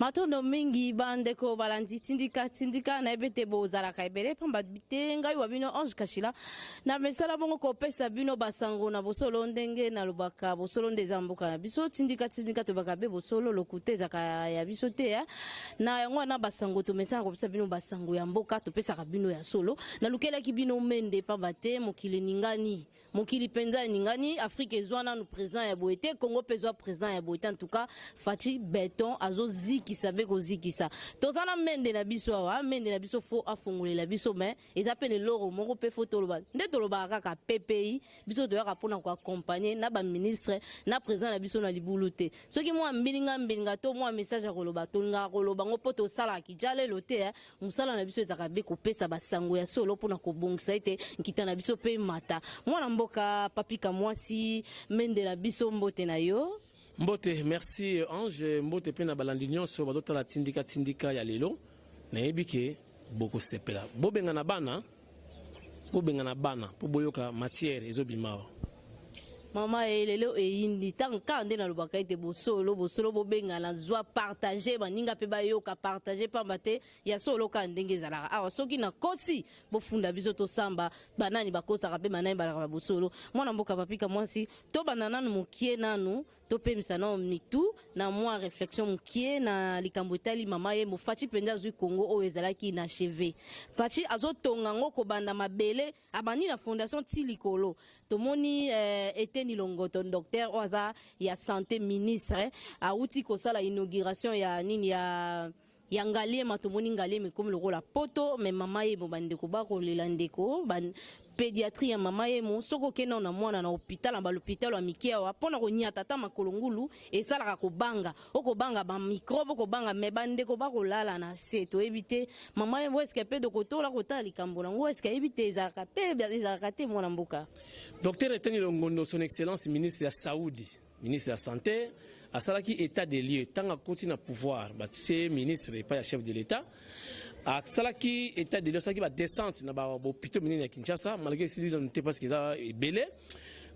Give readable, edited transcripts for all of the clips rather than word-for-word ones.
Matondo mingi bandeko balandi tindika tindika. Nayebi ete bozalaka ebele pamba te. Ngai wa bino Ange Kashila na mesala bongo kopesa bino basango na bosolo. Ndenge nalobaka, bosolo nde eza mboka na biso. Tindika tindika, tobaka be bosolo, lokuta ezalaka ya biso te ya. Na yango wana basango tomesana kopesa bino, basango ya mboka topesaka bino ya solo. Nalukelaki bino Mende pamba te mokili eningani, mokili mpenza eningani. Afrique ezwa nanu président ya boye te, Congo mpe ezwa président ya boye te. En tout cas, Fatshi Béton azozikisa mpe kozikisa. Toza na Mende na biso awa. Mende na biso fo afongolela biso, mais eza mpe na eloko moko mpe fo toloba. Nde tolobaka kaka ppi biso toyaka mpona koaccompagner na baministre na président na biso na libulu te. Soki mwa mbilinga mbilinga to mwa message ya koloba, tolingaka koloba ngo mpo tosalaka kija lelo te. Mosala na biso ezalaka be kopesa basango ya solo mpona kobongisa ete nkita na biso mpe mata. Mwana mboka Papika Mwasi Mende na biso, mbote na yo. Mbote, merci Ange. Mbote mpe na balandi nyonso bazotala Tindika Tindika ya lelo. Nayebi ke bokosepela. Bobengana bana, bobengana bana mpo boyoka matière ezobima awa. Mama, lelo eyindi. Ntango kaka nde nalobaka ete bosolo, bosolo, bobengana, zwa, partage, baninga mpe bayoka, partage, pamba te ya solo kaka ndenge ezalaka awa. Soki nakosi, bofunda biso, tosamba banani bakosaka mpe banani balaka ba bosolo. Mwana mboka Papika Mwasi, tobanda nanu mokie, nanu topemisa nano mitu na mwa réflexion mokie na likambo etali mama ye Fatshi. Mpenza azwi Congo oyo ezalaki inachevé. Fatshi azotonga yango kobanda mabele, abandi na fondation ti likolo. Tomoni Eteni Longoto, docteur oyo aza ya santé, ministre, awuti kosala inauguration ya nini ya Ngaliema. Tomoni Ngaliema ekomi lokola poto, mais mama Yemo, bandeko bakolela. Ndeko ba, pédiatrie ya mama Yemo, soki okende na mwana na hôpital, na balhôpital ya mike awa, mpona konyata ata makolo ngulu esalaka kobanga, okobanga bamicrobe, okobanga. Mais bandeko bakolala na se. Toyebi te mama Yemo eske mpe dokotola kotala likambo nango, eske ayebi te ezalaka mpe ezalaka te, mwana mboka. Docteur Eteni Longondo, son excellence ministre ya Saoudi, ministre ya santé, asalaki état des lieux ntango akoti na pouvoir. Batie ministre epai ya chef de l'État, asalaki état des lieux, asalaki badescente na bahôpitaux minene ya Kinshasa, malgré esili nanu te parce que eza ebele.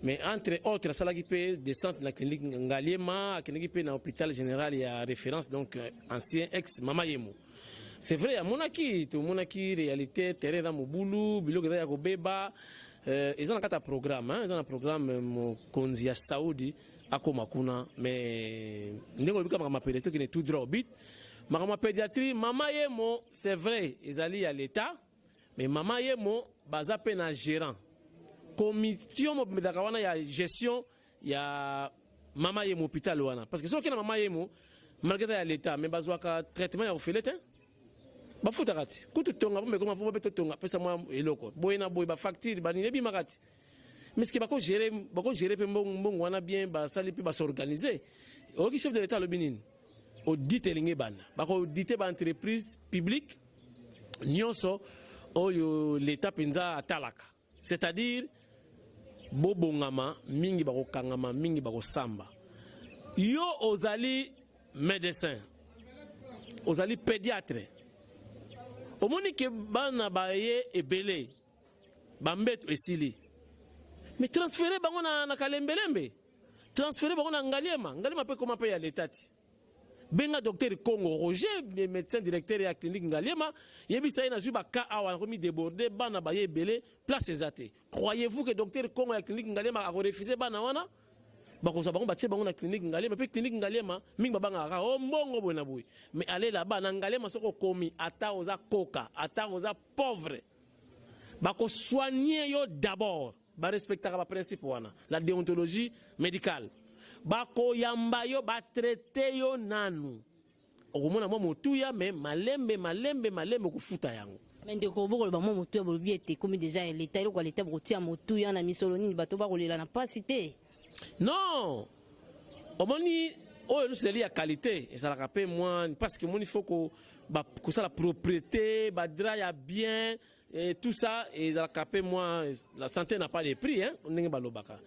Mais entre autres, asalaki mpe descente na clinique Ngaliema, akendaki mpe na hôpital général ya référence, donc ancien ex mama Yemo. C'est vrai, amonaki, tomonaki réalité terrain eza mobulu, biloko eza ya kobeba. Eza na kati ya programme, eza na programme mokonzi ya Saudi akóma kuna. Mais ndenge olobika makambo ya pédiatrie, okende tout droit au but. Makambo ya pédiatrie, mama Yemo, c'est vrai, ezali ya l'État, mais mama Yemo baza mpe na gérant, commission mobimedaka wana ya gestion ya mama Yemo, hôpital wana. Parce que soki okende na mama Yemo, malgré eza ya l'État, mais bazwaka traitement ya ofele te, bafutaka ti kutu tonga po mekoma po babe totonga, pesa mwa eloko boye na boye, bafacture banini ebimaka ti. Mais ce que bakogérer, bakogérer mpe mbongo wana bien, basali mpe basorganiser. Oyoki chef de l'État alobi nini? Audit elingi ebanda, bakoauditer baentreprise publique nyonso oyo l'État mpenza atalaka, c'est-à-dire bobongama mingi, bakokangama mingi, bakosamba. Yo ozali médecin, ozali pédiatre, omoni ke bana baye ebele, bambeto esili, mais transférer bango na Kalembelembe, transférer bango na Ngaliema. Ngaliema mpe koma mpe ya leta ti. Benga docteur Congo Roger, médecin directeur ya clinique Ngaliema, yebisa ye: nazwi baka awa, nakomi débordé, bana baye ebele, place eza te. Croyez-vous que docteur Congo ya clinique Ngaliema akorefuser bana wana? Bakozwa bango, batie bango na clinique Ngaliema. Mpe clinique Ngaliema, mingi babangaka o mbongo boye na boye, mais ale là-bas na Ngaliema, soki okomi, ata oza koka, ata oza pauvre, bakosoigner yo d'abord. Barespectaka baprincipe wana, la déontologie médicale. Bakoyamba yo, batraiter yo nanu, okomona mwa motuya, mais malembe malembe malembe okofuta yango. Mais ndeko, bokoloba mwa motuya, bolobi ete ekomi déjà ya leta. Eloko ya leta bokotia motuya na misolo nini? Bato bakolela na mpasi te? Non, omoni, oyo nyonso ezali ya qualité, ezalaka mpe mwa, parce que omoni, faut kosala propriété, badraps ya bien et tout ça ezalaka mpe mwa. La santé n'a pas de prix, hein, ndenge balobaka.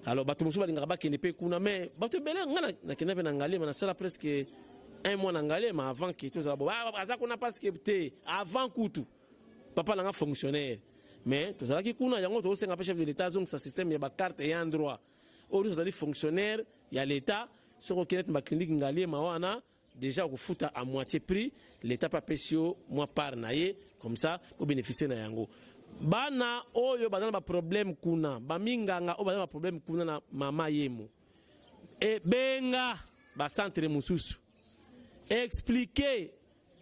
Alors bato mosusu balingaka bakende mpe kuna, mais bato ebele, nga nakenda mpe na Ngaliema, nasala presque un mois na Ngaliema avant ke tozala bo aza kuna, parce que te, avant kutu papa nanga fonctionnaire, mais tozalaki kuna. Yango tozosenga mpe chef de l'État azongisa système ya bacarte ayant droit. Oyo nyonso azali fonctionnaire ya l'État, soki okende te baclinique Ngaliema wana. Déjà okofuta à moitié prix, l'État mpe apesi yo mwa part na ye, comme ça obénéficie na yango. Bana oyo baza na baproblème kuna, baminganga oyo baza na baproblème kuna na Mama Yemo, ebenga bacentre mosusu, explique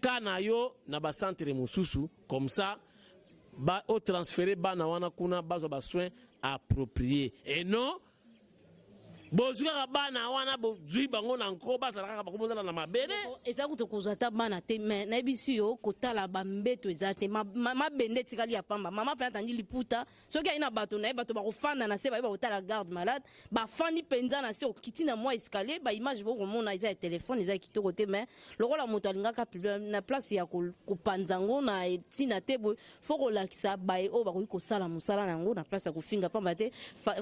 ka na yo na bacentre mosusu, comme ça ba otransfere bana wana kuna, bazwa basoin approprié. Et non bozwi kaka bana wana, bozwi bango na nko, bazala kaka bakomozala na mabele. Eza kutu kozwa ata bana te, mais nayebisi yo, kotala bambeto eza te, mabende etikali ya pamba. Mama mpe atandi liputa, soki ayi na bato na ye, bato bakofanda na se, baye bakotala garde malade, bafandi mpenza na se. Okiti na mwa escalier, baimage bokomona eza ya telefone, eza ya kitoko te, mais lokola moto alingaka publie na place ya kopanza yango na ntina te boye, fo kolakisa baye oyo bakoki kosala mosala na yango na place ya kofinga, pamba te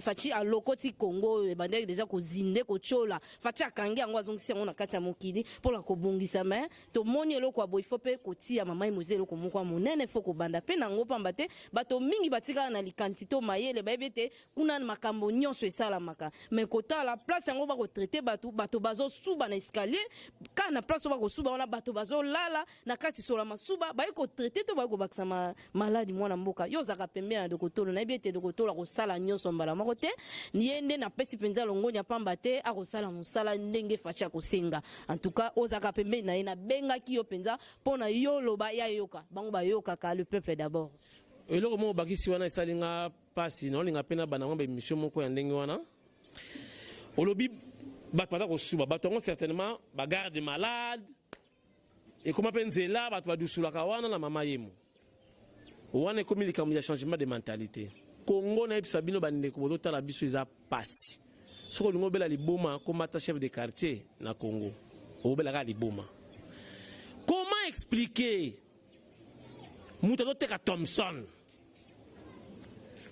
Fatshi alokoti Kongo oyo ebandaki deja kozinde, kotiola. Fatshi akangi yango, azongisi yango na kati ya mokili mpona kobongisa. Mais tomoni eloko ya boye, fo mpe kotia Mama Yemo, eza eloko moko ya monene, fo kobanda mpe na yango, pamba te bato mingi batikala na likanisi to mayele, bayebi ete kuna makambo nyonso esalamaka. Mais kotala place yango, bakotraite bato, bato bazosuba na escalier kaka na place oyo bakosuba wana, bato bazolala na kati sola masuba, baye kotraite to baye kobakisa maladi. Mwana mboka, yo ozalaka pembeni na dokotolo, nayebi ete dokotolo akosala nyonso mbala moko te. Ye nde napesi mpenza longonya, pamba te akosala mosala ndenge Fatshi akosenga. En tout cas, ozalaka pembeni na ye, nabengaki yo mpenza mpo na yo oloba ya yoka bango, bayokaka le peuple d'abord. Eloko moko bakisi wana esali nga mpasi, naolinga mpe na bana mwa baémission moko ya ndenge wana. Olobi bato baza kosuba, bato yango certainement bagarde malade, ekoma mpe nzela bato badusulaka wana na Mama Yemo wana. Ekomi likambo ya changement de mentalité. Kongo, nayebisa bino bandeko bozotala biso, eza pasi. Soki olingi obela liboma, komata chef de quartier na Congo, obelaka liboma. Comment expliquer moto azoteka Thomson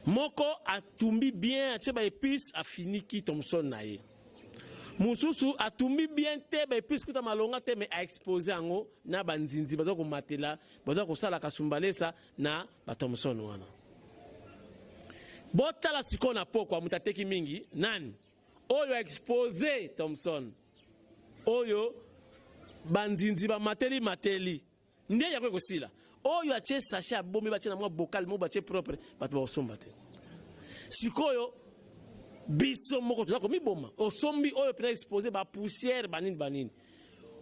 moko, atumbi bien, atie baépice, afiniki Thomson na ye, mosusu atumbi bien te, baépice kuta malonga te, mais aexpose yango na banzinzi, baza komatela, baza kosala kasumbalesa na bathomson wana? Botala sikoyo na pokwa, moto ateki mingi nani? Oyo aexpose Thomson, oyo banzinzi bamateli mateli nde yango ekosila. Oyo atie sachet, abomi, batie na mwa bocal moko, batie propre, bato bakosomba te. Sikoyo biso moko toza komiboma. Osombi oyo mpena expose bapoussière, banini banini,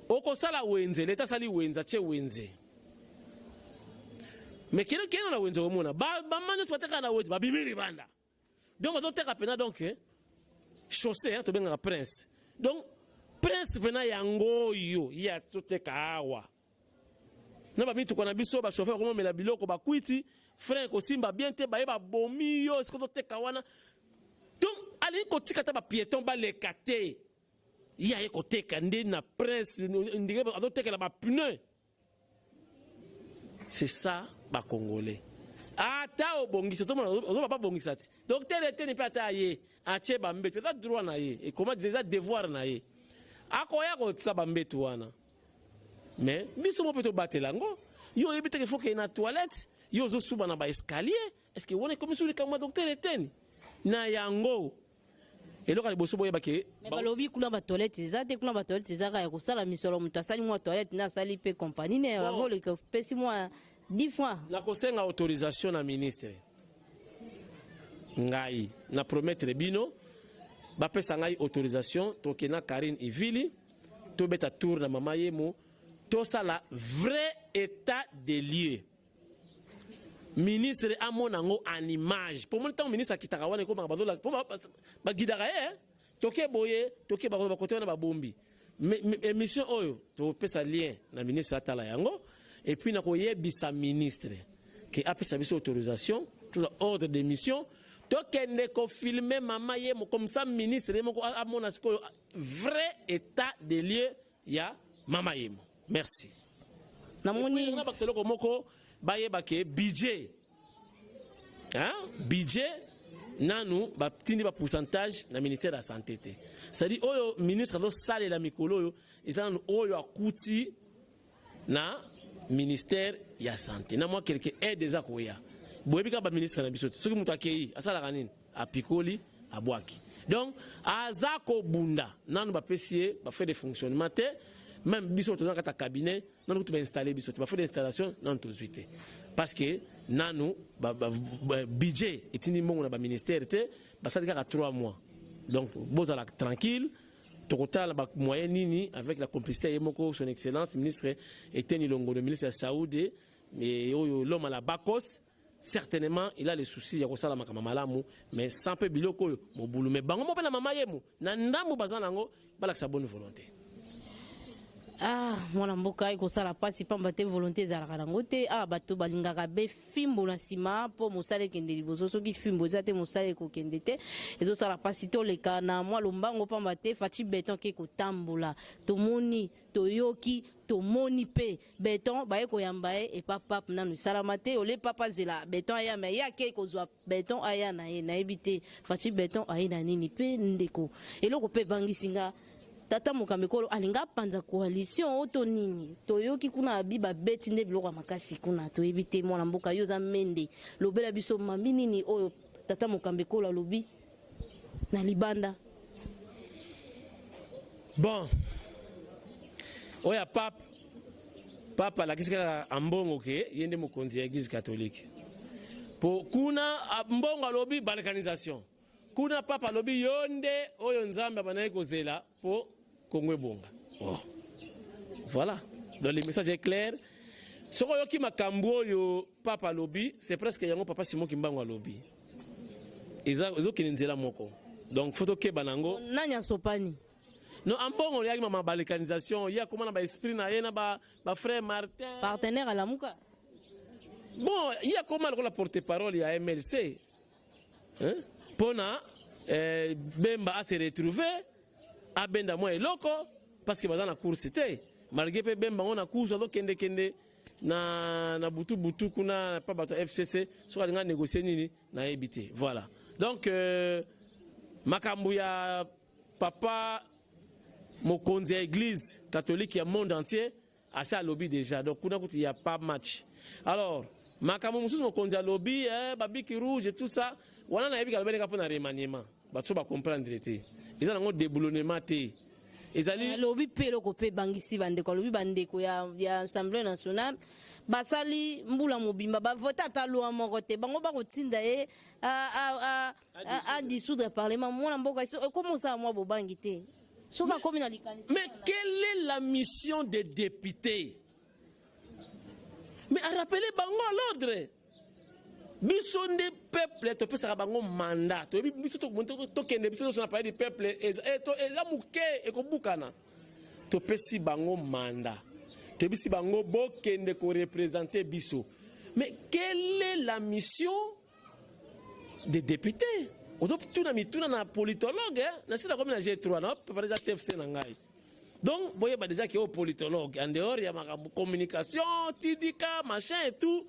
okosala wenze. Leta asali wenze, atie wenze, mais kende, kende na wenze, omona bama nyonso batekaka na wenze babimi libanda. Donc bazoteka mpena, donc chaussée tobengaka prince, donc prince mpena yango oyo ye atoteka awa na bamituka na biso. Bachauffeur bakomomela biloko, bakwiti, frein kosimba bien te, baye babomi yo esika toteka wana. Donc alingi kotika ata bapiéton baleka te, ye aye koteka nde na prince, ndenge azotekela bapneu. C'est ça bacongolais. Ata obongisi, otomona ozoba babongisa ti docteur Eteni mpe ata aye atie bambeto, eza droit na ye, ekoma eza devoir na ye, akoya kotia bambeto wana. Mais biso mo mpe tobatela yango. Yo oyebi teke fo kende na toilette, yo ozosuba na baescalier. Est ce que wana ekomi so likambo ya docteur Eteni? Na yango, eloko ya liboso boyeba ke Mais balobi kuna batoilette eza te. Kuna batoilette eza kaka ya kosala misolo. Moto asali mwa toilette, nde asali mpe compagnie ne avoleka, opesi mwa 10 fois. Nakosenga autorisation na ministre. Ngai na promettre bino, bapesa ngai autorisation, tokende na Karine Ivili, tobeta tour na Mama Yemo, tosala vrai état de lieu, ministre amona yango en image. Po moni ntango ministre akitaka wana, ekomaka bazola po bagidaka ye, toke boye, toke bakote wana, babombi. Émission oyo topesa lien na ministre atala yango, et puis nakoyebisa ministre ke apesa biso autorisation, tozwa ordre de mission, tokende kofilme Mama Yemo, comme ça ministre ye moko amona sikoyo vrai état de lieu ya Mama Yemo. Merci. Namoni Na bakisa eloko moko, bayeba ke budget, hein? Budget nanu batindi bapourcentage na ministère ya santé te. C'est-à-dire oyo ministre azosalela mikolo oyo eza nanu oyo akuti na ministère ya santé na mwa quelque aide eza koya. Boyebi kaka baministre na biso te, soki moto akei asalaka nini? Apikoli, abwaki. Donc aza kobunda, nanu bapesi ye bafrais de fonctionnement te. Même biso toza na kati ya cabinet, nanu kutu bainstalle biso te, bafrais d'installation nanu tozwi te, parce que nanu budget etindi mbongo na baministère te. Basali kaka 3 mois. Donc bozala tranquille, tokotala bamoyen nini avec la complicité ya ye moko, Son Excellence ministre Eteni Longondo, ministre ya Saoude oyo, l'homme à la bakos. Certainement il a les soucis ya kosala makambo malamu, mais sans mpe biloko oyo mobulu. Mais bango mo mpe na mama yemo na ndambo baza nango, balakisa bonne volonté. Ah, mwana mboka, ekosala mpasi pamba te volonté ezalaka nango te. Awa bato balingaka be fimbo na nsima mpo mosala ekende liboso. Soki fimbo eza te, mosala ekokende te. Ezosala mpasi. Toleka na mwa lombango pamba te Fatshi Béton ke kotambola. Tomoni, toyoki, tomoni mpe Béton baye koyamba ye epa pape. Nanu esalama te ole papa azela Béton aya, me ye ake kozwa Béton aya na ye. Nayebi te Fatshi Béton aye na nini. Mpe ndeko, eloko mpe ebangisi nga, tata mokambi ekolo alingi apanza coalition oyo to nini? Toyoki kuna abi babeti nde biloko ya makasi kuna. Toyebi te. Mwana mboka, yo oza mende, lobela biso mambi nini oyo tata mokambi ekolo alobi na libanda. Bon, oyo ya pape, pape alakisi kaka Ambongo ke ye nde mokonzi ya Église catholique, po kuna Mbongo alobi balkanisation. Kuna pape alobi yo nde oyo Nzambe abandaki kozela mpo Kongo ebonga. Oh. Voilà, donc le message est clair. Soki oyoki makambo oyo pape alobi, c'est presque yango papa Simon Kimbangu alobi, ezokende nzela moko. Donc faut tokeba nango. Nani asopani? Non, Ambongo oyaki mama balkanisation, ye akoma na baesprit na ye na bafrère Martin. Partenaire alamuka. Bon, ye akoma lokola porte parole ya MLC, hein? Mpona Bemba ase retrouve, abenda mwa eloko, parce que baza na course te. Malgré mpe Bemba ngo na course azokendekende na butu butu kuna pa bato ya FCC, soki alinga négocier nini, nayebi te. Voilà, donc makambo ya papa mokonzi ya Église catholique ya monde entier asi alobi déjà. Donc kuna kutu ya pas match. Alors makambo mosusu mokonzi alobi, babic rouge et tout ça wana, nayebi ke alobeleka mpo na remaniement. Bato so bacomprendre te, eza nango déboulonnement te, ezali Alobi mpe eloko mpe ebangisi bandeko. Alobi bandeko ya Assemblée nationale basali mbula mobimba, bavote ata loi moko te. Bango bakotinda ye adissoudre parlement. Mwana mboka, ekomi osala mwa bobangi te soki akomi na likanisi? Mais quelle est la mission des députés? Mais à rappeler bango à l'ordre. Biso nde peuple topesaka bango mandat. Toyebi biso tokende biso nyonso na Palais du peuple, eza moke, ekobukana. Topesi bango mandat, toyebisi bango bokende koreprésenter biso. Mais quelle est la mission des députés? Ozotuna mituna na politologue. Nasila komi na G3 na prépare eza TFC na ngai. Donc boyeba déjà ke oyo politologue, en dehors ya makambo communication, tidika machin et tout,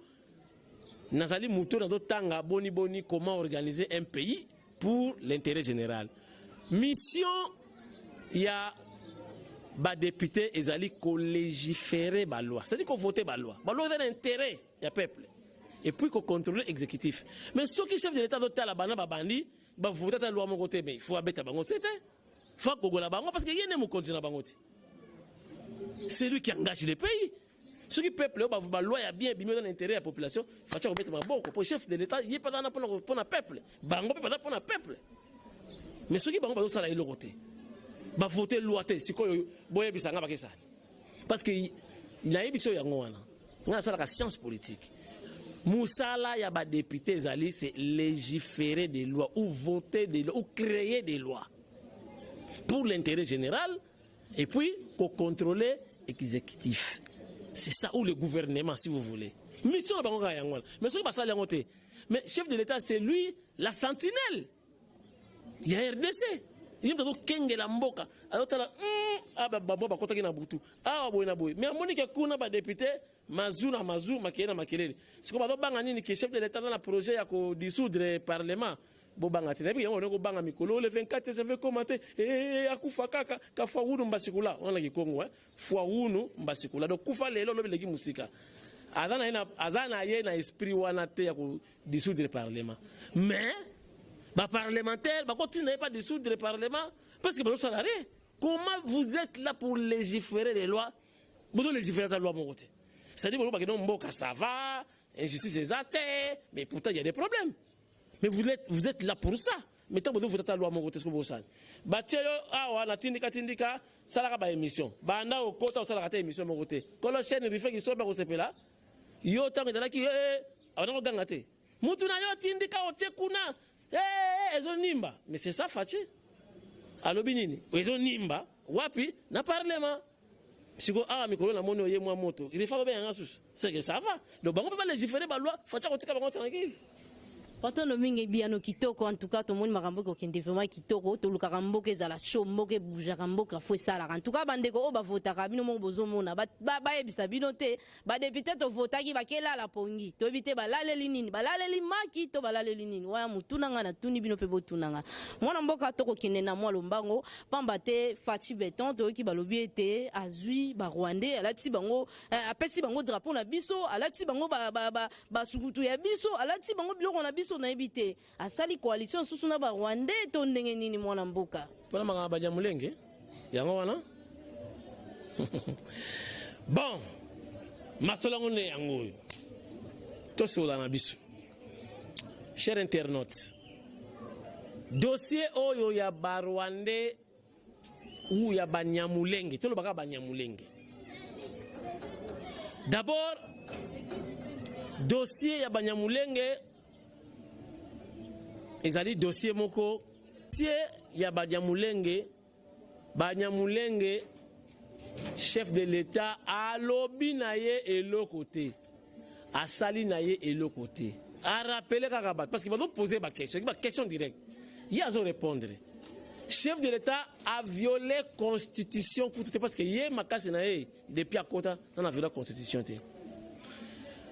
nazali moto nazotanga boni boni comment organiser un pays pour l'intérêt général. Mission ya badéputé ezali kolégiférer baloi, c'est-à-dire kovoter baloi, baloi eza na intérêt ya peuple, et puis kocontrôler exécutif. Mais soki chef de l'État azotala bana babandi bavote ata loi moko te, mais il faut abeta bango se te, faut akogola bango, parce que ye nde mokonzi na bango ti. C'est lui qui engage le pays. Soki peuple oyo baloi ya bien ebimi, eza na intérêt ya population, Fatshi akobeta maboko, po chef de l'État ye mpe aza na mpona peuple, bango mpe baza mpona peuple. Mais soki bango bazosala eloko te, bavote loi te, sikoyo boyebisa nga bakesani? Parce que nayebi so yango wana ngai nasalaka science politique. Mosala ya badéputé ezali, c'est légiférer des lois ou voter des lois ou créer des lois pour l'intérêt général et puis contrôler exécutif. C'est ça, ou le gouvernement si vous voulez. Mission na bango kaka yango wana. Mais soki basali yango te, mais chef de l'État, c'est lui la sentinelle ya RDC. Ye moto azokengela mboka, azotala babo bakɔtaki na butu awa boye na boye. Mais amoni ke kuna badéputé mazu na mazu, makelele na makelele. Sikoyo bazobanga nini? Ke chef de l'État aza na projet ya kodissoudre parlement? Bobanga te, nayebi yango. Ndenge kobanga mikolo le 24, je vais commenter akufa kaka kafwa wunu mbasikula wana kikongo, fwa wunu mbasikula. Donc kufa lelo, lobi leki mosika. Aza na ye na esprit wana te ya kodissoudre parlement, mais baparlementaire bakotinda ye pa dissoudre parlement parce que bazosala rien. Comment vous êtes là pour légiférer les lois? Bozo légiférer ata loi moko te. C'est-à-dire bolobaki non mboka ça va, injustice eza te, mais pourtant il y a des problèmes. Mais vous êtes là pour ça. Mais tant bozo vota loi moko te, ce que bosala. Batie yo awa na tindika tindika, salaka ba émission. Banda okota, osalaka te émission moko te. Kolo chaîne rife ki soba kosepela. Yo ntango ezalaki eh, abanda koganga te. Mutu na yo tindika otie kuna eh, ezonimba. Mais c'est ça Fatshi. Alobi nini? Ezonimba wapi? Na parlement. Siko awa mikolo namoni oye mwa moto. Il faut babenganga susu. C'est que ça va. Donc bango mpe balégiférer baloi, Fatshi akotika bango tranquille. Matondo mingi, biyano kitoko. En tout cas, tomoni makambo ekokende vraiment kitoko. Tolukaka mboka ezala chaud, mboka ebougeaka, mboka fo esalaka. En tout cas, bandeko oyo bavotaka, bino moko bozomona, bayebisa bino te. Badéputé tovotaki bakelala pongi, toyebi te balaleli nini, balaleli maki to balaleli nini. Wana motuna ngai natuni bino mpe botuna ngai. Mwana mboka, tokokende na mwa lombango, pamba te Fatshi Béton, toyoki balobi ete azwi Barwandais, alati bango, apesi bango drapeau na biso, alati bango basukutu ya biso, alati bango biloko na biso. Nayebi te, asali coalition susu na Barwandais to ndenge nini, mwana mboka? Mpona makambo Banyamulenge yango wana, bon, masolo yango nde yango oyo tosolola na biso. Cher internaute, dossier oyo ya Barwandais ou ya Banyamulenge, tolobaka Banyamulenge d'abord, dossier ya Banyamulenge ezali dossier moko, dossier ya Banyamulenge. Banyamulenge, chef de l'État alobi na ye eloko te, asali na ye eloko te, arappeler kaka bato parce que bazopose baquestion, baquestion directe, ye azorépondre. Chef de l'État a violé constitution kutu te, parce que ye makasi na ye depuis akota nana viola constitution te.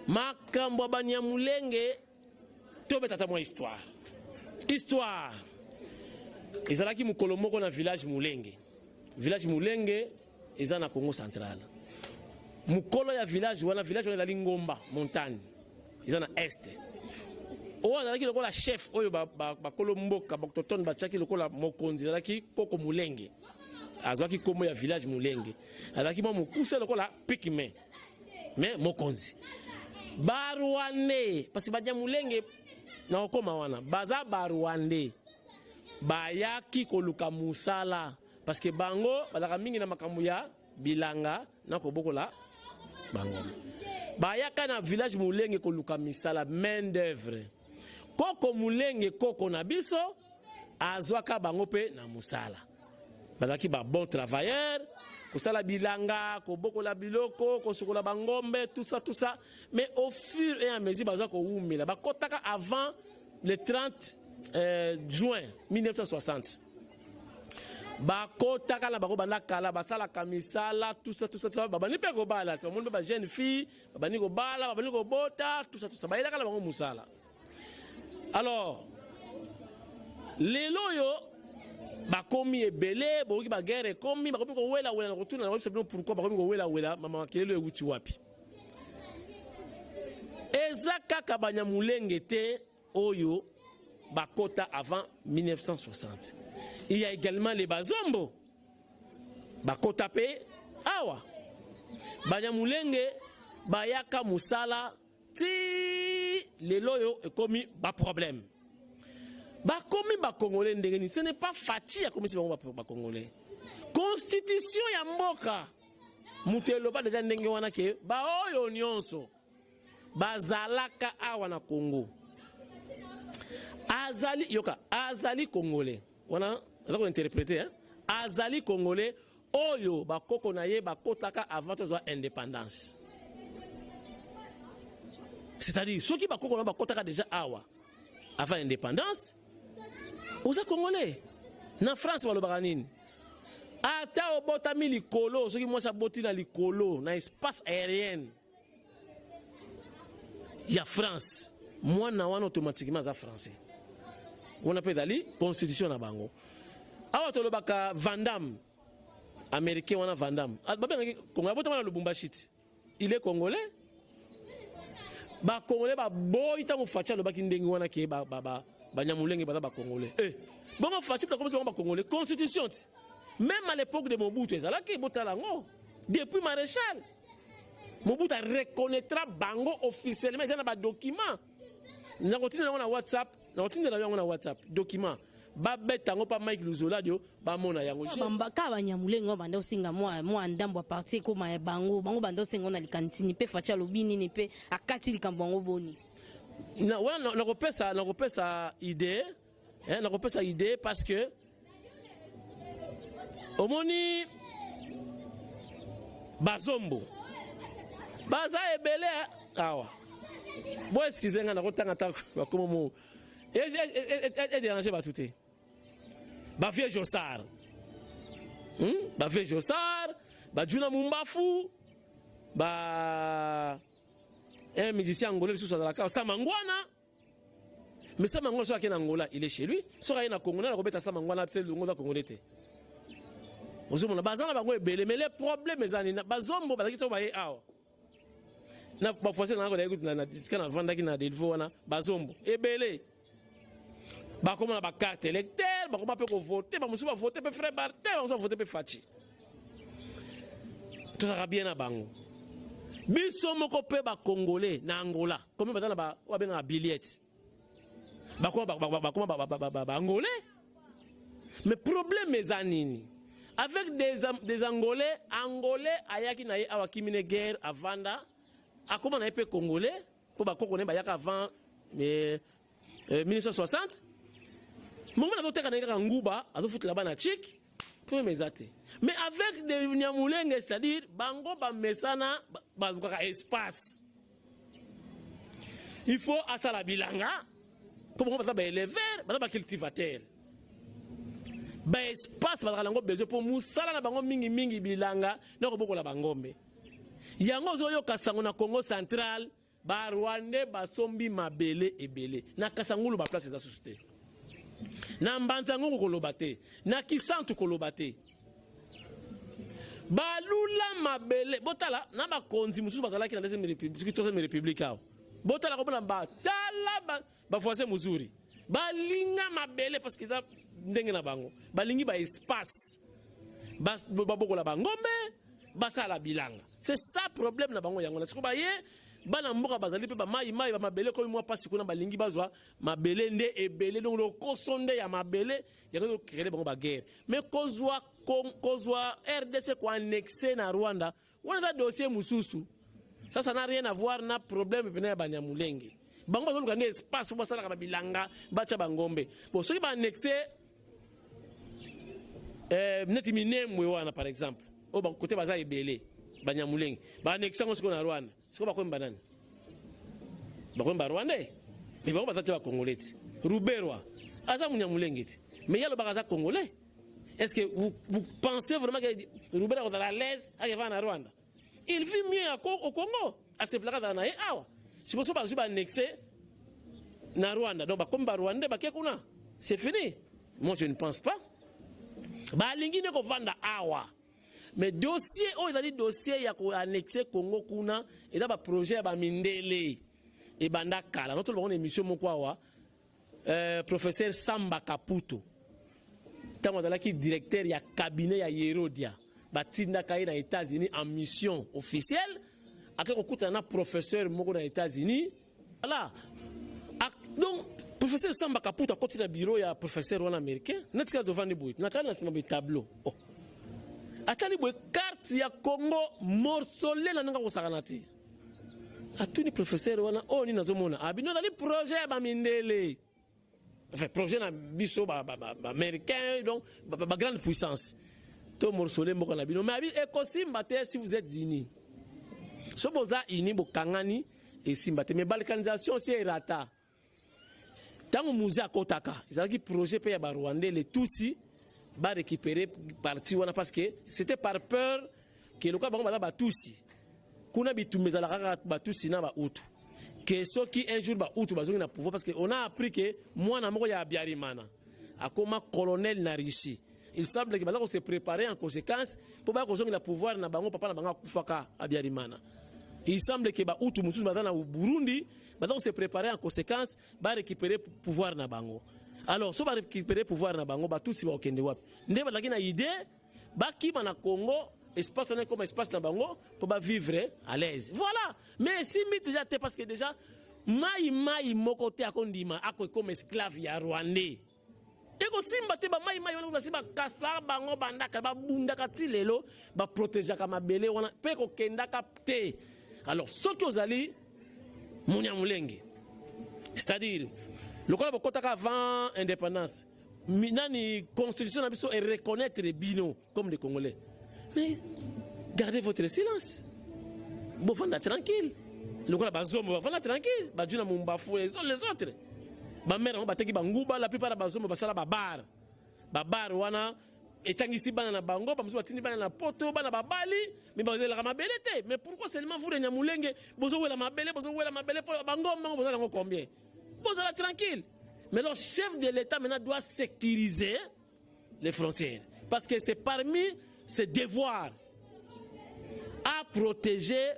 Makambo ya Banyamulenge, tobeta ata mwa histoire. Histoire ezalaki mokolo moko na village Mulenge. Village Mulenge eza na Congo Central. Mokolo ya village wana, village wana ezali ngomba, montagne, eza na est. Oyo azalaki lokola chef, oyo bakolo mboka baautochtone batiaki lokola mokonzi, ezalaki koko Mulenge. Azwaki nkombo ya village Mulenge. Azalaki mwa mokuse lokola pygmée, mais mokonzi. Barwandais, parce que Banyamulenge na kokóma wana baza Barwandais, bayaki koluka mosala, parce que bango bazalaka mingi na makambo ya bilanga na kobokola bangombe. Bayaka na village Mulenge koluka misala, main d'œuvre. Koko Mulenge, koko na biso, azwaka bango mpe na mosala. Bazalaki babon travailleur, kosala bilanga, kobokola biloko, kosukola bangombe, tout ça, tout ça. Mais au fur et à mesure baza kowumela, bakɔtaka avant le 30 juin 1960, bakɔtaka na bango banda kala, basalaka misala, tout ça, tout ça, tout ça. Babandi mpe kobala, bamoni mpe bajeune fille, babandi kobala, babandi kobota, tout ça, tout ça. Bayelaka na bango mosala. Alors lelo oyo bakomi ebele, bokoki baguerre ekomi, bakomi kowelawela na kotuna na koyebisa bino pourquoi bakomi kowelawela. Mama, makelelo ewuti wapi? Eza kaka Banyamulenge te oyo bakota avant 1960. Il y a également les Bazombo, bakota mpe awa. Banyamulenge bayaka mosala ti lelo oyo ekomi baproblème. Bakomi Bakongolais ndenge nini? Ce n'est pas Fatshi akomisi bango Bakongolais. Constitution ya mboka moto eloba deja ndenge wana ke baoyo nyonso bazalaka awa na Congo azali, yoka, azali Congolais. Wana aza kointerpréter, hein? Azali Congolais oyo bakoko na ye bakotaka avant tozwa indépendance. C'est-à-dire soki bakoko na bakotaka déjà awa avant indépendance, oza Congolais. Na France balobaka nini? Ata obotami likolo, soki mwasi aboti na likolo na espace aérienne ya France, mwana wana automatiquement aza Français. Wana mpe ezali constitution na bango. Awa tolobaka Vandam, Américain wana Vandam, babengaki Congolais, abotama na Lubumbashi ti il est Congolais. Bacongolais baboyi ntango Fatshi alobaki ndenge wana ke Banyamulenge baza Bacongolais. Eh, bongo Fatshi akomisi bango Bacongolais, constitution ti. Même à l'époque de Mobutu ezalaki, botala yango. Depuis Maréchal Mobutu areconnaîtra bango officiellement, eza na badocument. Nakotindela yango na WhatsApp, nakotindela yango na WhatsApp, document babeta yango mpa Mike Luzoladio, bamona yango. Kaka Banyamulenge oyo banda osenga mwa ndambo ya parti ekóma ya bango. Bango banda osenga na likanisi mpe Fatshi alobi nini mpe akati likambo yango boni? Wana nakopesa idée, hein, nakopesa idée parce que omoni bazombo baza ebele awa. Bo excuse nga, nakotanga ta bakoma mo edérange bato te. Bavieux Josar, Bavieux Josar, bajuna Mumbafu, ba un musicien angolais lisusu azalaka, Samangwana. Mais Samangwana, soki ake na Angola, il est chez lui. Soki aye na Congo, nana kobeta Samangwana se longo za Congolais te. Ozomona baza na bango ebele, mais le problème eza nini? Bazombo bazalaki to baye awa na bafoise na yango tika navandaki na Delvaux wana, bazombo ebele bakoma na bacarte électeur, bakoma mpe kovote. Bamosusu bavote mpe frère Bartin, bamosusu bavote mpe Fatshi. Tozalaka bien na bango. Biso moko mpe Bacongolais na Angola, komi baza na babengaka billet, bakoma Baangolais. Mais problème eza nini avec des Angolais? Angolais ayaki na ye awa, akimi ne guerre, avanda, akoma na ye mpe Congolais mpo bakoko na ye bayaka avant 1960. Mongo nazoteka na ye kaka nguba, azofutela bana chik, problème eza te. Mais avec des Nyamulenge, c'est-à-dire bango bamesana, balukaka espace. Il faut asala bilanga mpo bango baza baéleveur, baza bacultivateur. Baespace bazalaka nango besoin mpo mosala na bango mingimingi bilanga na kobokola bangombe. Yango ozoyoka sango na Congo Central, Barwandais basombi mabele ebele. Na Kasangulu baplace eza susu te, na Mbanza Ngungu koloba te, na Kisantu koloba te. Balula mabele. Botala na bakonzi mosusu bazalaki na deuxième République, soki troisième République awa. Botala komona, batala bavoisin mozuri balinga mabele parce que eza ndenge na bango, balingi baespace babokola bangombe, basala bilanga. C'est ça problème na bango yango. Na sikoyo baye bana mboka bazali mpe bamai mai bamabele komi mwa mpasi kuna, balingi bazwa mabele nde ebele. Donc lokoso nde ya mabele yango ezocréer bango baguerre. Mais kozwa RDC koannexe na Rwanda wana eza dossier mosusu. Ça n'a rien à voir na problème pene ya Banyamulenge. Bango bazoluka nde espace po basalaka babilanga, batya bangombe. Bon, soki baannexe neti Minembwe wana par exemple, oyo kote baza ebele Banyamulenge, baannexe yango sikoyo na Rwanda, sikoyo bakomi banani? Bakomi Barwandais. Mais bango baza te Bacongolais te. Ruberwa aza Munyamulenge te, mais ye alobaka aza Congolais. Est ce que vous pensez vraiment que Ruberwa akozala à l'aise akevaa na Rwanda? Il vit mieux au Congo, asepelaka azala na ye awa. Sikoyo so bazwi baannexe na Rwanda, donc bakomi Barwandais, bake kuna, c'est fini. Moi, je ne pense pas. Balingi nde kovanda awa. Mais dossier oyo ezali dossier ya koannexe Congo kuna, eza baprojet ya bamindele ebanda kala. Notoloba ngo na émission moko awa, professeur Samba Kaputo, ntango azalaki directeur ya cabinet ya Yerodia, batindaka ye na États-Unis en mission officielle. Ake kokutana na professeur moko na États-Unis. Voilà, donc professeur Samba Kaputo akoti na bureau ya professeur wana américain. Neti kaka tovandi boye, natali na nsima boye tableau, oh. Atali boye carte ya Congo morcelé na ndenge akosakana te. Atuni professeur wana: «Oyo nini nazomona?» Abino: «Ezali projet ya bamindele, enfin projet na biso baaméricain, donc bagrande puissance to morcelé mboka na bino.» Mais abi ekosimba te si vous êtes unis. So boza uni, bokangani, esimba te. Mais balkanisation si erata. Ntango Mzee akɔtaka, ezalaki projet mpe ya Barwandais, les Tutsi barécupérer parti wana, parce que c'était par peur ke lokola bango baza Batusi, kuna bitumba ezalaka kaka Batusi na Bahutu, ke soki un jour Bahutu bazongi na pouvoir, parce que on a appris ke mwana moko ya Habyarimana akoma colonel na Russie. Il semble ke baza kose préparer en conséquence mpo baya kozongela pouvoir na bango. Papa na bango akufaka, Habyarimana. Il semble ke Bahutu mosusu baza na Burundi, baza kose préparer en conséquence barécupérer pouvoir na bango. Alors so barécupérer pouvoir na bango, Batusi bakokende wapi? Nde bazalaki na idée. Bakima na Congo, espace wana ekoma espace na bango mpo bavivre à l'aise. Voilà, mais esimbi déjà te, parce que déjà mai mai moko te akondima ako ekoma esclave ya Rwandais. Ekosimba te. Bamai mai wana basi bakasa bango bandaka, babundaka ti lelo, baprotégeaka mabele wana mpe ekokendaka te. Alors soki ozali Munyamulenge, c'est-à-dire lokola bokɔtaka avant indépendance, nani, constitution na biso ereconnaître bino comme les Congolais, mais gardez votre silence, bofanda tranquille lokola Bazombo bafanda tranquille, baju na Mumbafu, les autres bamare yango bateki banguba. La plupart ya Bazombo basala babar, babar wana etangisi bana na bango, bamosusu batindi bana na Poto, bana babali, mais bazelaka mabele te. Mais pourquoi seulement vous les Nyamulenge bozowela mabele, bozowela mabele mpo bangomba ngo bozala yango combien? Bozala tranquille. Mais le chef de l'État maintenant doit sécuriser les frontières, parce que c'est parmi ses devoirs à protéger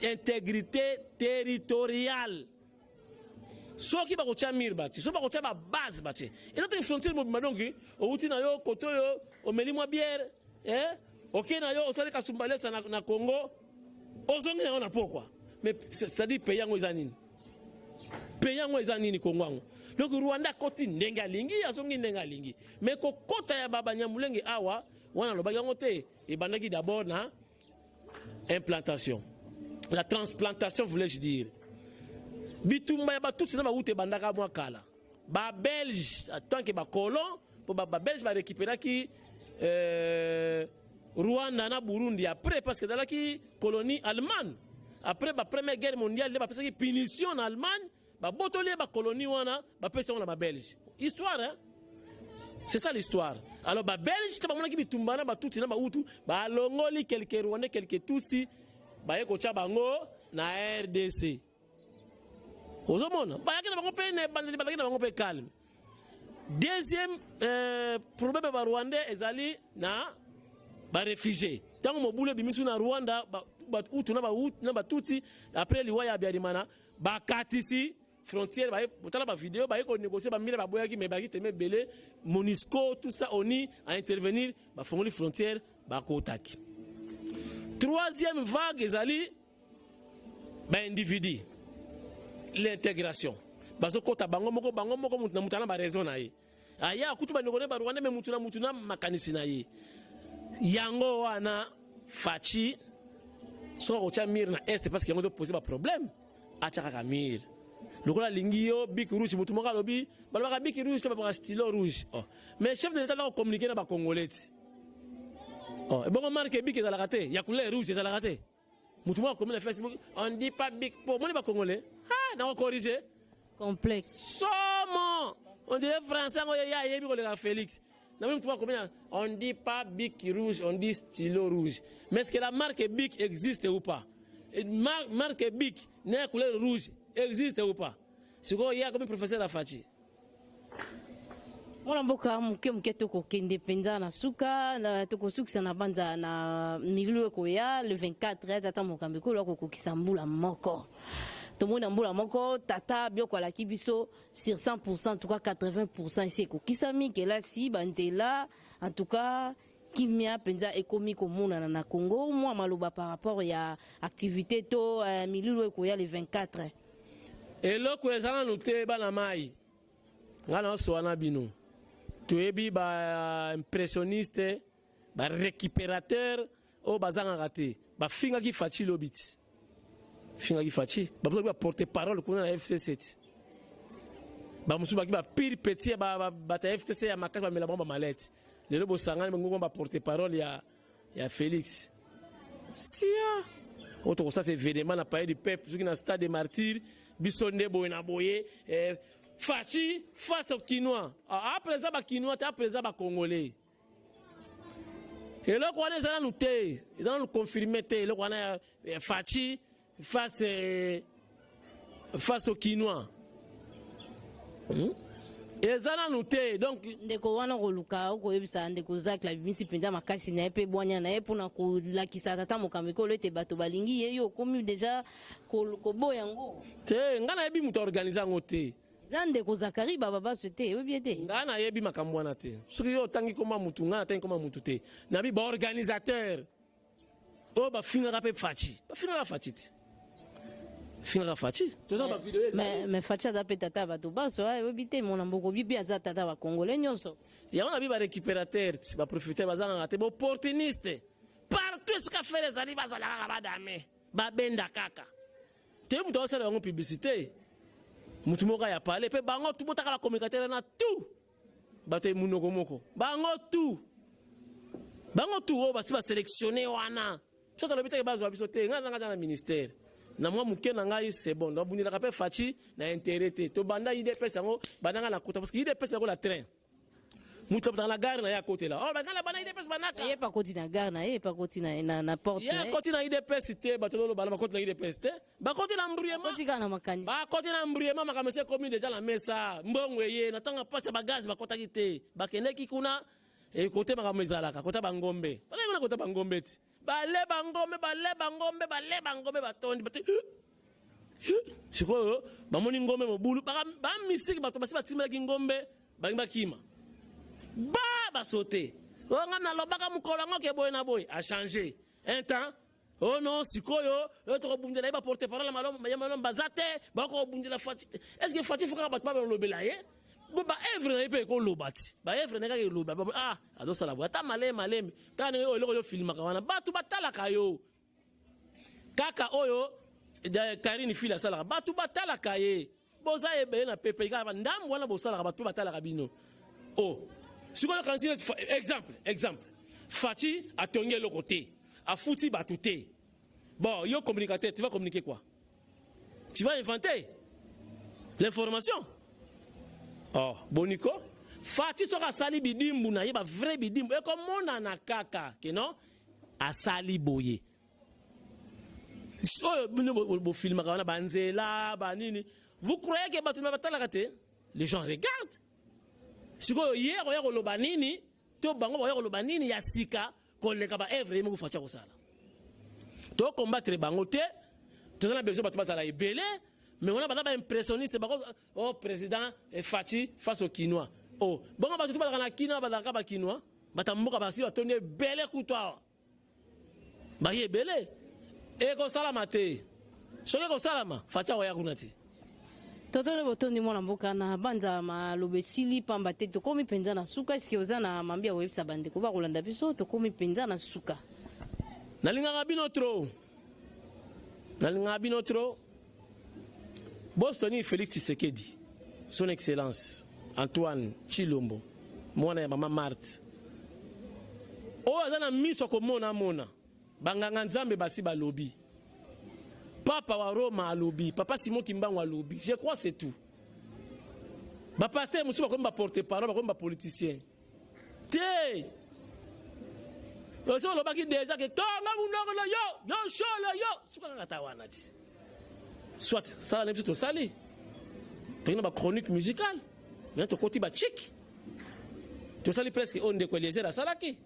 intégrité territoriale. Soki bakotya mur, batie. Soki bakotya babase, batie. Eza te frontière mobima. Donc outi na yo kote oyo, omeli mwa bière, eh? Okei na yo, osali kasumbalesa na Congo, ozongi na yo na pokwa. Mais c'est-à-dire pays yango eza nini? Pays yango eza nini, Congo yango? Donc Rwanda akoti ndenge alingi, azongi ndenge alingi. Mais kokota ya Banyamulenge awa wana, alobaki yango te. Ebandaki d'abord na implantation, la transplantation voulais-je dire. Bitumba ya Batutsi na Bahutu ebandaka mwa kala. Babelge tant que bacolon, mpo Babelge barécupéraki Rwanda na Burundi après, parce que ezalaki colonie allemande. Après bapremière guerre mondiale nde bapesaki punition na Allemagne, babotoli ye bacolonie wana, bapesi yango na Babelge. Histoire, hein? C'est ça l'histoire. Alors Babelge te bamonaki bitumba na Batutsi na Bahutu, balongoli quelques Rwandais, quelques Tutsi, baye kotya bango na RDC. Ozomona bayaki na bango mpe na ebandeli, bazalaki na bango mpe calme. Deuxième problème ya Barwandais ezali na baréfugiés. Ntango mobulu ebimisu na Rwanda, Bahutu na Batutsi, après liwa ya Habyarimana, bakatisi frontière, baye botala bavideo, baye konégocier, bamire baboyaki, mais baki teme ebele. MONUSCO, tout ça, ONU a intervenir, bafongoli frontière, bakotaki. Troisième vague ezali baindividu, l'intégration. Bazokɔta bango moko, bango moko, mutu na mutu ana baraison na ye. Aya akuti bandeko ne Barwanda, mais mutu na mutu na makanisi na ye. Yango wana Fatshi, soki akotya mur na Est, parce que yango topose baproblème, atya kaka mur lokola alingi yo bic rouge. Motu moko alobi balobaka bic rouge to balobaka stylo rouge. Oh. Mais chef de l'État nako communiquer na Bacongolais ti. Oh. Ebongo marque Bic ezalaka te, ya couleur rouge ezalaka te? Motu moko akomi na Facebook: "On dit pas Bic." Po omoni Bacongolais, ah, nako corriger. Complexe. Somo, on dirait français yango ye ayebi koleka Félix. Na même motu moko: "On dit pas Bic rouge, on dit stylo rouge." Mais est-ce que la marque Bic existe ou pas? Marque Bic na couleur rouge existe ou pas? Sikoyo ye akomi professeur Fatshi. Mwana mboka, moke moke tokokende mpenza na suka. Tokosukisa na banza na milulu ekoya le 24. Tata mokambi ekolo akokokisa mbula moko. Tomoni na mbula moko, tata biloko alaki biso, sur 100, en tout cas 80 esi ekokisami: kelasi, banzela, en tout cas kimia mpenza ekomi komonana na Congo. Mwa maloba par rapport ya activité to milulu ekoya le 24. Eloko eza nanu te. Bana mai, ngai naosowa na bino, toyebi baimpressionniste, barécupérateur oyo bazangaka te. Bafingaki Fatshi lobi ti, fingaki Fatshi, bamosusu baporte parole kuna na FCC ti, bamosusu baki bapire petit ya bato ya FCC ya makasi, bamela bango bamalete. Lelo bosangani bango baporte parole ya Félix. Sia oyo tokosala événement na Palais du Peuple, soki na Stade des Martyrs, biso nde boye na boye, Fatshi face au Kinois. Après Bakinois te, après Bacongolais. Eloko wana eza nanu te, eza nanu confirmé te. Eloko wana ya Fatshi face au Kinois, Eza nanu te. Donc ndeko wana koluka okoyebisa ndeko Zacle abimisi mpenza makasi na ye mpe bwanya na ye mpona kolakisa tata mokambi ekolo ete bato balingi ye. Yo okomi déjà koboya yango? Te, ngai nayebi moto aorganiser yango te. Eza ndeko Zakari Bababaswe te, oyebi ye te? Ngai nayebi makambo wana te. Soki yo otangi koma mutu, ngai natangi koma mutu te. Nabi baorganisateur oyo bafingaka mpe Fatshi, bafingaka Fatshi te, fingaka Fatshi, toza ba video. Mais Fatshi aza mpe tata ya bato banso, oyebi te, mona mboka obi aza tata ya bacongolais nyonso. Yango nabi barécupérateur ti baprofiteur bazangaka te, baopportuniste partout esika Ferre ezali, bazala kaka badame babenda kaka te. Moto azosala bango publicité, motu moko ya pale mpe bango tu botaka bacommunicateur na tout bato ya munoko moko, bango tu, bango tu oyo basi basélectionne wana. Soki alobi teke bazwa biso te, ngai nanga na ministère na mwa moke na ngai, c'est bon. Babundelaka mpe Fatshi na intérêt te. Tobanda UDPS yango, bandanga na kota, parce que UDPS yango la train, moto abotaka na gare na ye akotela. Oh, bangala bana UDPS banaka. Ye pakoti na gare na ye, pakoti na porte. Ye akoti na UDPS te. Bato loloba bakoti na UDPS te, bakoti na embrouillement. Bakoti kaka na makanisi. Bakoti na embrouillement. Makambo esi ekomi déjà na mesa, mbongo eye na ntango mpasi ya bagaz, bakotaki te, bakendeki kuna ekote makambo ezalaka kota bangombe, bakei kuna kota bangombe ti bale bangombe, bale bangombe, bale bangombe, batondi bato. Sikoyo bamoni ngombe mobulu, bamisiki, bato basi batimelaki ngombe, balingi bakima, ba basote oyo. Nga nalobaka mokolo yango ke boye na boye achange un temps. Oh non, sikoyo oyo tokobundela ye, baporte parole ya malamu baza te, bakobundela Fatshi te. Est ce que Fatshi fo kaka bato balobela ye? Bo baœuvre na ye mpe ekoloba ti, baœuvre na ye kaka eloba. Ah, azosala boye, ata maleme maleme, kaka ndenge oyo eloko oyo filmaka wana, bato batalaka yo kaka. Oyo Karine File asalaka, bato batalaka ye. Boza ebele na pepe kaka ndambo wana bosalaka, bato mpe batalaka bino. O sikoyo kanisi neti exemple Fatshi atongi eloko te, afuti bato te. Bon, yo communicateur, tu vas communiquer quoi? Tu vas inventer l'information? Oh, boniko Fatshi soki asali bidimbu na ye, bavrai bidimbu ekomonana kaka ke non, asali boye. Oyo bino bofilmaka wana, banzela banini, vous croyez que bato na batalaka te? Les gens regardent. Sikoyo ye akoya koloba nini to bango bakoya koloba nini ya sika koleka baœuvre ye moko Fatshi akosala? Tocombattre bango te, toza na besoin bato bazala ebele. Mais wana baza baimpressionniste bako. Oh, président Fatshi face au Kinois. Oh, bongo bato to bazalaka na Kinois, bazalaka bakinois, bato ya mboka basi batondi ebele kutu awa, baye ebele. Ekosalama te. Soki ekosalama, Fatshi akoya kuna te. Totole botondi, mwana mboka. Na banza maloba esili, pamba te tokomi mpenza na suka. Eske oza na mambi ya koyebisa bandeko bakolanda biso? Tokomi mpenza na suka. Nalingaka bino trop, nalingaka bino trop. Boston Félix Tshisekedi, son excellence Antoine Tshilombo, mwana ya mama Marthe, oyo aza na miso akomona, amona. Banganga Nzambe basi balobi, papa wa Roma alobi, papa Simon Kimbangu alobi. Je crois c'est tout. Bapasteur mosusu bakomi baporte parole, bakomi bapoliticien te. Osi olobaki déjà ke tonga munoko na yo, yo shole, yo suka kaka ta wana ti. Soit sala na biso, tosali, toki na bachronique musicale, maintenant tokoti bachik, tosali presque oyo ndeko Eliezer asalaki.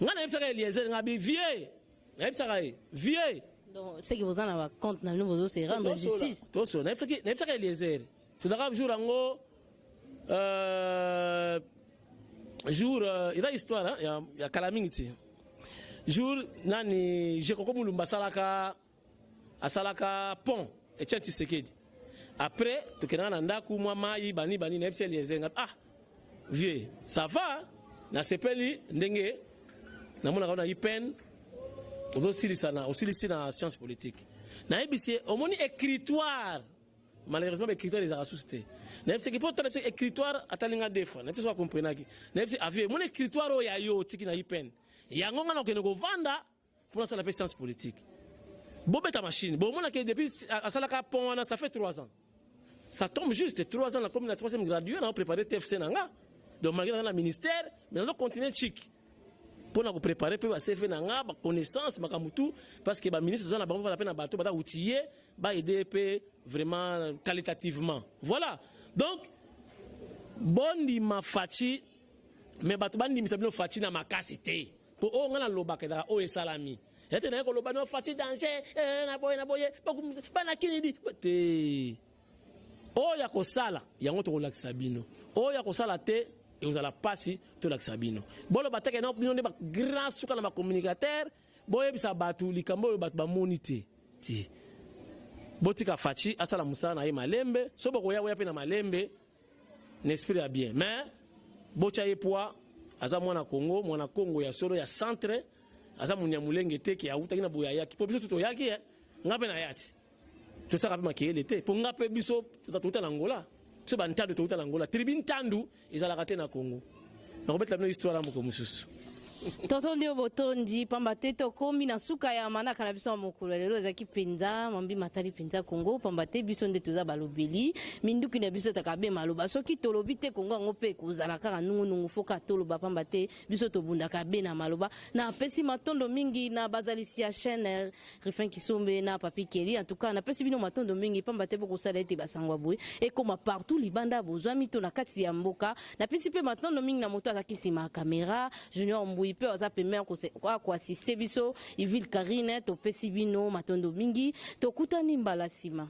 Ngai nayebisaka Eliezer, ngai bi vie, nayebisaka ye vie. Donc c'est que boza na bacompte na bino, bozo se rendre justice. Toso nayebisaka Eliezer, tozalaka jour yango, jour eza histoire ya kala mingi ti jour nani Jekoko Mulumba asalaka pont Etienne Tshisekedi. Après tokendaka na ndako, mwa mai bani bani, nayebisi Eliezer nga: "Ah vieux, ça va, nasepeli ndenge namonaka na IPN ozosilisa na osilisi na science politique." Nayebisi ye: "Omoni écritoire, malheureusement baécritoire ezalaka susu te." Nayebisaki mpo tala écritoire, atalinga deux fois, nayebisi so akomprenaki. Nayebisi: "Ah vieux, omoni écritoire oyo ya yo otiki na IPN, yango nga nakokende kovanda mpo nasala mpe science politique. Bobeta machine, bomonaki depuis asalaka pont wana, ça fait 3 ans, ça tombe juste 3 ans, nakomi na troisième gradué, na préparé TFC na nga. Donc malgré na ministère, mais nazo continuer chik mpo na kopréparer mpe baCV na nga, baconnaissance, makambo tout, parce que baministre toza na bango, bana mpe na bato baza outillé, baaider mpe vraiment qualitativement." Voilà, donc bondima Fatshi, mais bato bandimisa bino Fatshi na makasi te, mpo oyo ngai nalobaka ezalaka oyo esalami ete naye koloba no Fatshi danger, na boye na boye, bana kinidi te. Oyo ya kosala yango tokolakisa bino, oyo ya kosala te ekozala mpasi tolakisa bino. Boloba te ke bino nde bagrand suka na bacommunicateur, boyebisa bato likambo oyo bato bamoni te. Ti botika Fatshi asala mosala na ye malembe. So bokoya koya mpe na malembe na esprit ya bien, mais botya ye poids. Aza mwana Congo, mwana Congo ya solo ya centre. Aza munyamulenge te ke awutaki na boye ayaki mpo biso tu toyaki. Eh, nga mpe naya ti tosaka mpe makeyele te, mpo nga mpe biso touta na Angola. Biso bantandu touta na Angola, tribu Ntandu ezalaka te na Congo. Nakobetela bino histoire ya moko mosusu. Totondi oyo botondi, pamba te tokomi na suka ya manaka na biso ya mokolo ya lelo. Ezalaki mpenza mambi matali mpenza Kongo, pamba te biso nde toza balobeli minduki na biso etaka be maloba. Soki tolobi te, Kongo yango mpe ekozala kaka nungunungu. Foka toloba, pamba te biso tobundaka be na maloba. Napesi matondo mingi na bazalisi ya chaîne, Rifin Kisombe na Papi Keli. En tout cas, napesi bino matondo mingi, pamba te bokosala ete basango ya boye ekoma partout libanda bozwami to na kati ya mboka. Napesi mpe matondo mingi na moto azalaki nsima ya kamera, Junior Mbui, mpe aza pembeni akoassiste biso, Ivile Karine. Topesi bino matondo mingi, tokutani mbala nsima.